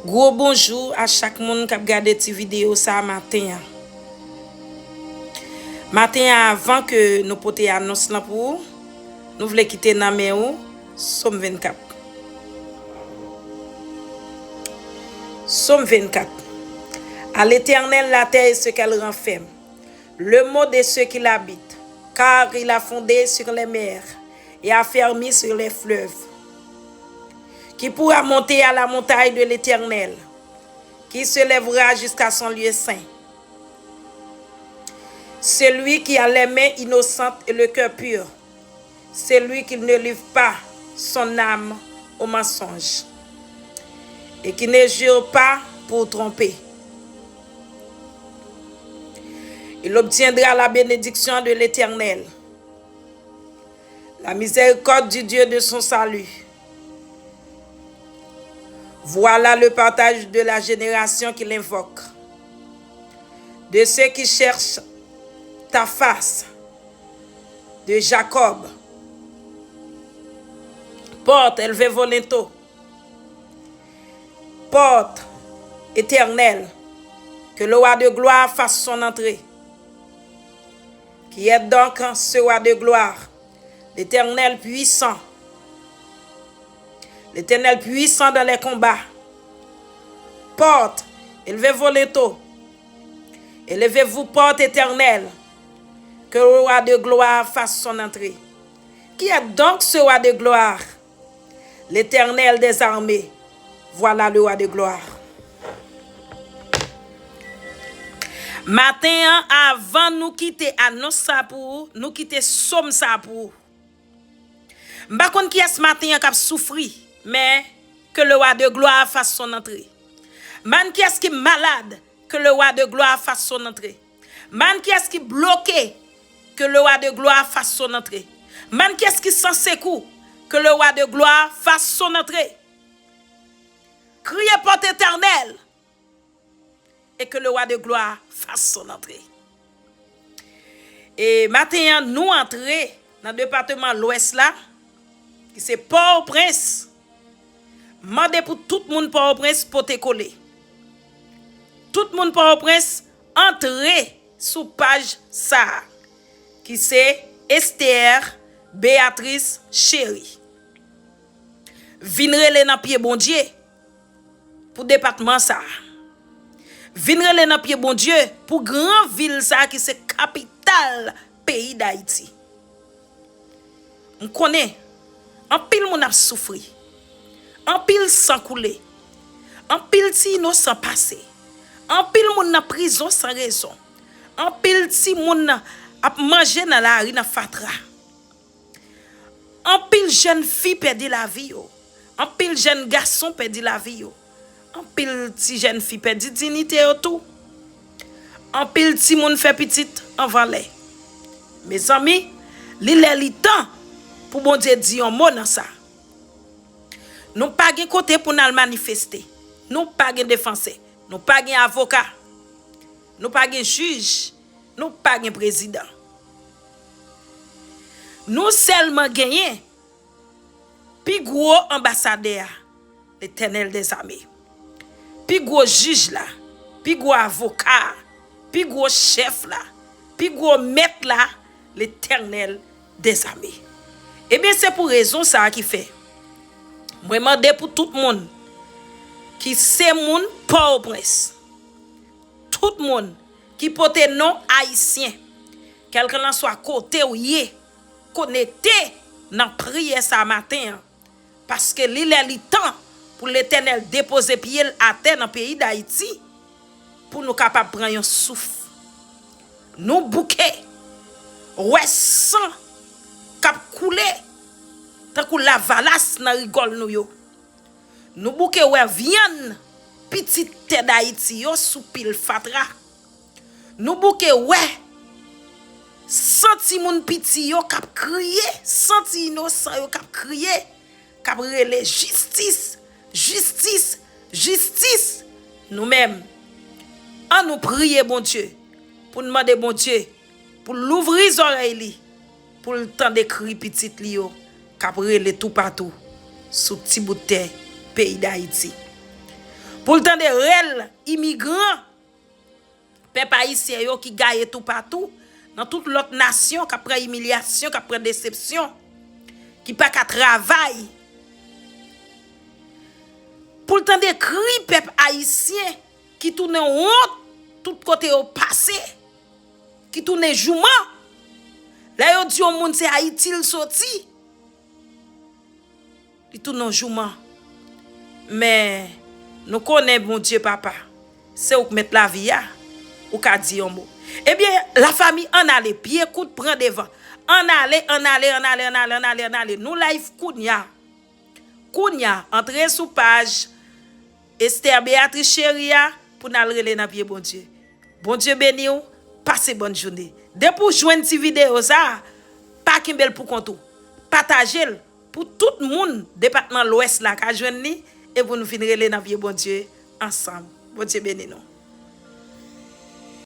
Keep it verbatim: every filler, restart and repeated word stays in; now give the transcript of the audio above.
Gwo bonjou a chak moun k ap gade ti videyo sa a maten an. Maten an, avan ke nou pote anons lan pou ou, nou vle kite nan men ou Sòm vennkat. Sòm vennkat. À l'Éternel la terre et ce qu'elle renferme, le monde et ceux qui l'habitent, car il a fondé sur les mers et affermi sur les fleuves. Qui pourra monter à la montagne de l'Éternel? Qui se lèvera jusqu'à son lieu saint? Celui qui a les mains innocentes et le cœur pur, celui qui ne livre pas son âme au mensonge et qui ne jure pas pour tromper. Il obtiendra la bénédiction de l'Éternel, la miséricorde du Dieu de son salut. Voilà le partage de la génération qui l'invoque, de ceux qui cherchent ta face, de Jacob. Porte, elve vo lento. Porte, Éternel, que le roi de gloire fasse son entrée. Qui est donc ce roi de gloire? L'Éternel puissant. L'Éternel puissant dans les combats. Porte, elve vo lento. Élevez-vous, porte éternelle, que le roi de gloire fasse son entrée. Qui est donc ce roi de gloire? L'Éternel des armées. Voilà le roi de gloire. Maten an, avan nou kite anons sa pou ou, nou kite sòm sa pou ou. M pa konn kiyès maten an k ap soufri, men que le roi de gloire fasse son entrée. M pa konn kiyès ki malad, que le roi de gloire fasse son entrée. M pa konn kiyès ki bloke, que le roi de gloire fasse son entrée. M pa konn kiyès ki san sekou, que le roi de gloire fasse son entrée. Criez porte éternelle, et que le roi de gloire fasse son entrée. E maten an, nou antre nan depatman Lwès la, ki se Pòtoprens. Mande pou tout moun Pòtoprens pote kole. Tout moun Pòtoprens antre sou paj sa a, ki se Esther Beatrice Chéry. Vin rele nan pye Bondye pou depatman sa a. Vin rele nan pye Bondye pou gran vil sa a ki se kapital peyi Dayiti. M konnen anpil moun ap soufri, anpil san koule, anpil ti inosan pase, anpil moun nan prizon san rezon, anpil timoun ap manje nan lari nan fatra. Anpil jèn fi pèdi lavi yo. Anpil jèn gason pèdi lavi yo. Anpil ti jèn fi pèdi diyite yo tou. Anpil timoun fè pitit anvan lè. Mezanmi, li lè li tan pou Bondye di yon mo nan sa. Nou pa gen kote pou n al manifeste. Nou pa gen defansè. Nou pa gen avoka. Nou pa gen jij. Nou pa gen prezidan. Nou sèlman genyen pi gwo anbasadè a, Letènèl dèzame. Pi gwo jij la, pi gwo avoka a, pi gwo chèf la, pi gwo mèt la, Letènèl dèzame. Ebyen, se pou rezon sa a ki fè mwen mande pou tout moun ki se moun Pòtoprens, tout moun ki pote non ayisyen, kèlkelanswa kote w ye, konekte nan priyè sa maten an, paske li lè li tan pou Letènèl depoze pye l atè nan peyi Dayiti, pou nou kapab pran yon souf. Nou bouke wè san k ap koule tankou lavalas nan rigòl nou yo. Nou bouke wè vyann pitit tè Dayiti yo sou pil fatra. Nou bouke wè san timoun piti yo k ap kriye, san ti inosan yo k ap kriye, k ap rele jistis, jistis, jistis. Nou menm, ann nou priye Bondye pou n mande Bondye pou l louvri zòrèy li, pou l tande kri pitit li yo k ap rele toupatou sou ti bout tè peyi Dayiti. Pou l tande rèl imigran pèp ayisyen yo ki gaye toupatou, nan tout lòt nasyon k ap pran imilyasyon, k ap pran desepsyon, ki pa ka travay. Pou l tande kri pèp ayisyen ki tounen wont tout kote yo pase, ki tounen jouman. Lè yo di yon moun se Ayiti l soti, li tounen yon jouman. Men nou konnen Bondye papa, se ou k mèt lavi a, ou ka di yon mo. Ebyen, lafanmi, ann ale, pye kout pran devan. Ann ale, ann ale, ann ale, ann ale, ann ale, ann ale. Nou live kounya. Kounya, antre sou paj Esther Beatrice Chérie a pou n al rele nan pye Bondye. Bondye beni w, pase bòn jounen. Depi w jwenn ti videyo sa a, pa kenbe l pou kont ou. Pataje l pou tout moun depatman Lwès la ka jwenn li e pou nou vin rele nan pye Bondye ansanm. Bondye beni nou.